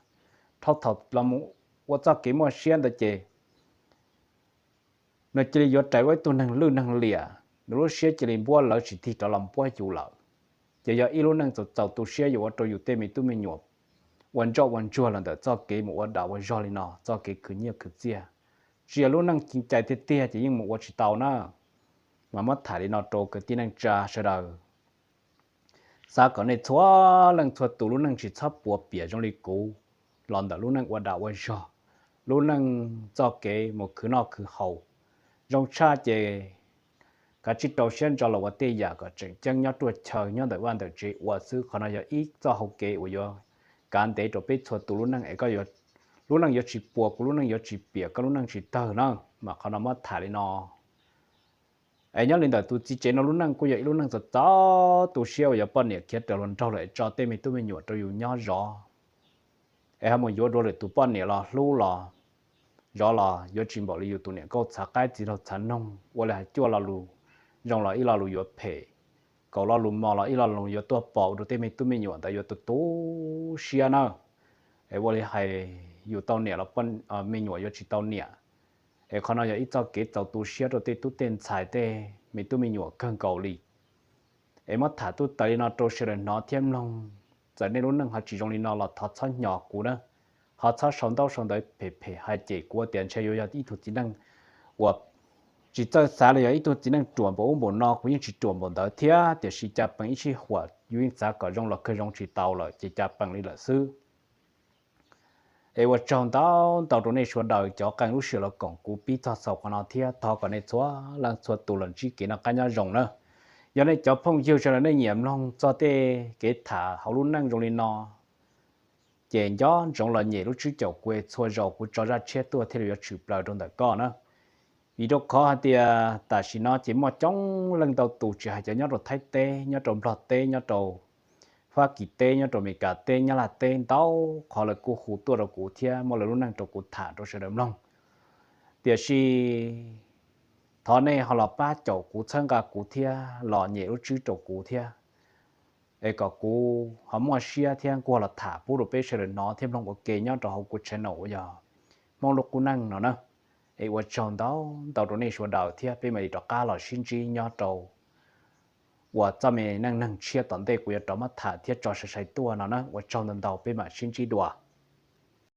Dhau thaum los mus ua txoj kev muaj siab ntawd ces nws cia li yuav rais ua ib tug neeg lwj neeg liam, nws lub siab cia li npuab lawv tsis tig rov los npuab yus lawm. Ces yog ib lub neej txaus txaus tu siab yuav ua rau yus tej me tub me nyuam ua ntsoj ua ntsuag los ntawm txoj kev mus ua dam ua zog li no, txoj kev khwv nyiaj khwv txiaj. Tsis yog lub neej ceev cai tiag tiag ces yeej mus ua tsis tau na. Mas muab tham li no rau kwv tij neej tsa sawv daws, xav kom nej txhua leej txhua tus lub neej tsis txhob puas piam zoo li kuv los ntawm lub neej ua dam ua zog, lub neej txoj kev mus khwv noj khwv haus. Zoo tshaj ces kav tsij rau siab ntso los ua tej yam kom tseem ceeb nyob ruaj chaw nyob ntawm vaj ntawm tsev ua xwb. Qhov no yog ib txoj hau kev uas yuav kav ntev rau peb txhua tus lub neej es lub neej yuav tsis puas kuv, lub neej yuav tsis piam koj, lub neej tsis tawg na. Mas qhov no muab tham li no. Es nyob li ntawm tus txiv tsev no lub neej kuj yog ib lub neej txaus txaus tu siab uas yog poj niam khiav raws hluas nraug lawm es tso tej me tub me nyuam rau yus nyob zov, es ho mus yuav dua lwm tus poj niam los hlub los zov los yuav tsis npaum li yus tus niam nkauj txhav qaib txiv laug txhav noog, ua li hais cuaj lo lus zoo los ib lo lus yuav phem, kaum lo lus mos los ib lo lus yuav tuaj pom ua rau tej me tub me nyuam ntawd yuav tu tu siab na. Es ua li hais yus tau niam los me nyuam yuav tsis tau niam. Es qhov no yog ib txoj kev txaus tu siab rau tej tub tej ntxhais tej me tub me nyuam kawg nkaus li. Es muab tham tuaj tas li no rau sawv daws hnov thiab mloog. Txawm nej lub neej ho tsis zoo li no los thov txhob hnyos kuv na, ho txhob sau ntaub sau ntawv phem phem hais cem kuv tias ntshe yuav yog ib tug txiv neej uas tsis txawj xav los yog ib tug txiv neej ruam npaum ub npaum no, kuv yeej tsis ruam npaum ntawd thiab, tiam sis cas peem ib sij huam yus yeej xav kom zoo los kawg zoo tsis tau lawm ces cas peem li lawm xwb. Es ua tsaug ntau ntau rau nej sawv daws cov qee lub sij hawm los koom kuv pib txog xaus qhov no thiab thov kom nej txhua leej txhua tus los ntsib kev noj qab nyob zoo na. Yog nej cov phooj ywg sawv daws nej nyiam mloog txog tej kev tham hauv lub neej zoo li no, ces nco ntsoov los nyem lub tswb caum kuv, txhua zaus kuv tso zaj tshiab tuaj thiaj li yuav tshwm plaws rau ntawm koj na. Vim rau qhov hais tias tam sim no ces muaj coob leej ntau tus tsis hais cov nyob rau Thaib teb, nyob rau Nplog teb, nyob rau Fab Kis teb, nyob rau Amelikas teb, Nyab Laj teb, ntau qhov lawv kuj hu tuaj rau kuv thiab muab lawv lub neej rau kuv tham rau sawv daws mloog. Tiam sis thov nej ho los pab caum kuv, txhawb nqa kuv thiab los nyem lub tswb rau kuv thiab, es kom kuv ho muaj siab thiab kuv ho los tham pub rau peb sawv daws hnov thiab mloog ua ke nyob rau hauv kuv channel uas yog Hmoob Lub Qub Neej no na. Es ua tsaug ntau ntau rau nej sawv daws thiab peb mam li rov qab los sib ntsib nyob rau uas txoj me neej neeg tshiab tom ntej kuv yuav rov muab tham thiab tso sai sai tuaj no na. Ua tsaug ntau ntau, peb mam sib ntsib dua.